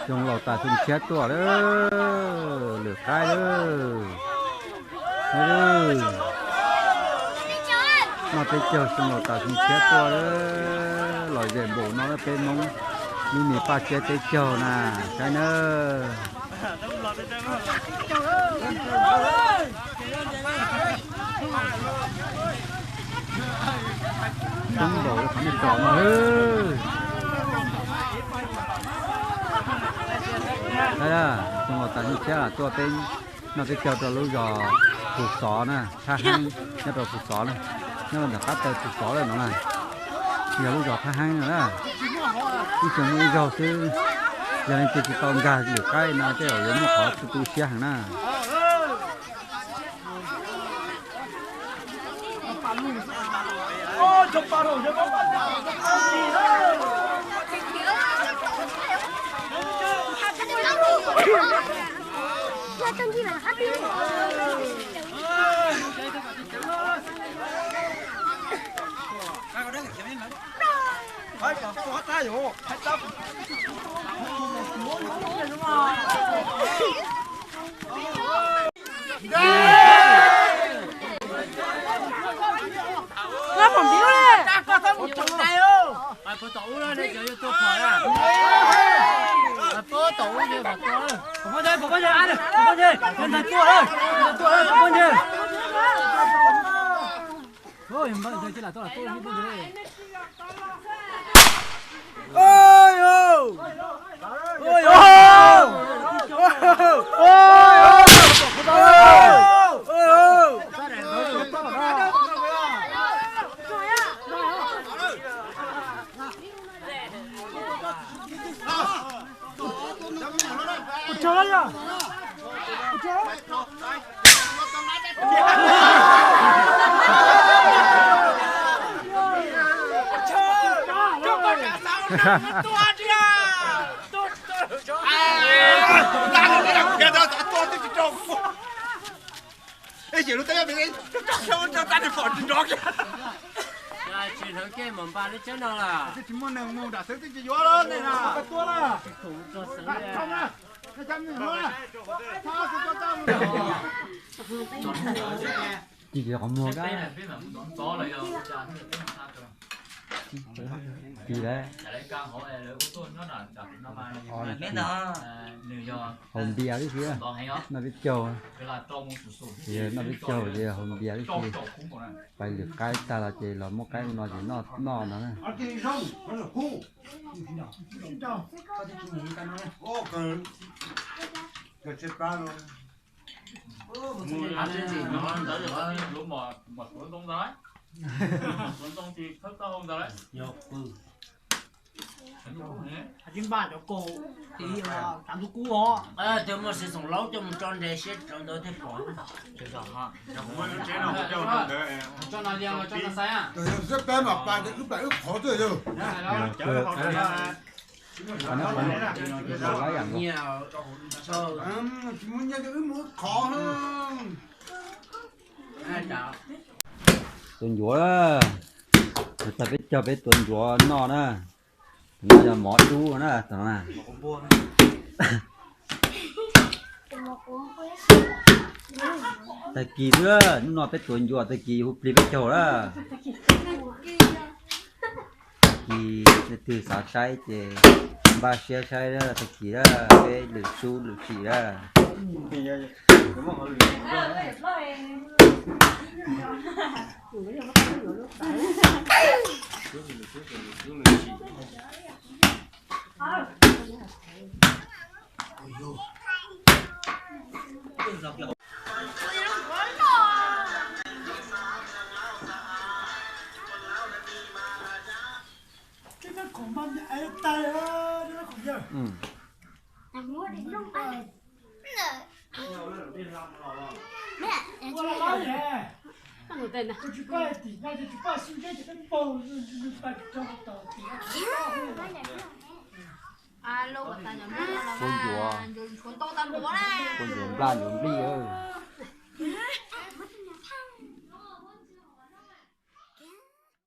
Xyoo laus tas xyoo tshiab tuaj lawm, lwm qaib lawm. Noj peb caug xyoo laus tas xyoo tshiab tuaj lawm, los zem npaum no lawm peb Hmoob lub me paj tsiab teb caug na, saib nawb. Coob npaum li qhov nej pom no. Xyoo laus tas xyoo tshiab tuaj peb noj peb caug rau lub zos Phu Xov na, Phab Heeb, nyob rau Phu Xov na, nyob rau ntawm qab taw Phu Xov lawm no na. Yog lub zos Phab Heeb no na. Ib xyoo muaj ib zaug xwb, yog leej twg tsis tau nkag lwm qaib no tej zaum yuav muaj qhov tu tu siab heev na. Tsis hlawv kej mas npaj lub tsheb no lawm. Tsis muaj neeg mus nram xwb twb tsis yuav lawm nej na. Tsis tsis qhov muag kab. Tsis lawm. Haus npias tib si, noj peb caug, noj peb caug ces haus npias tib si. Pais lwm qaib tag los ces los muab qaib no ces noj no na. Tus muaj siv xoom laub coj mus tso nres siab rau ntawd thiaj pom. Tus yog siab peb mas pais wb pais wb qhov twg yog. Tsis muaj nyiaj wb mus wb qhov. Tuav ncuav, tag peb caug peb tuav ncuav noj na. Tus no yog mov dub na, tus no na. Tag kis xwb, hnub no peb tuav ncuav tag kis hu plig peb caug lawm. Tag kis leej twg xav saib ces npaj siab saib tag kis lawm, peb lwm sub lwm sim lawm. Puab ncuav, puab ncuav nplaj ncuav nplij.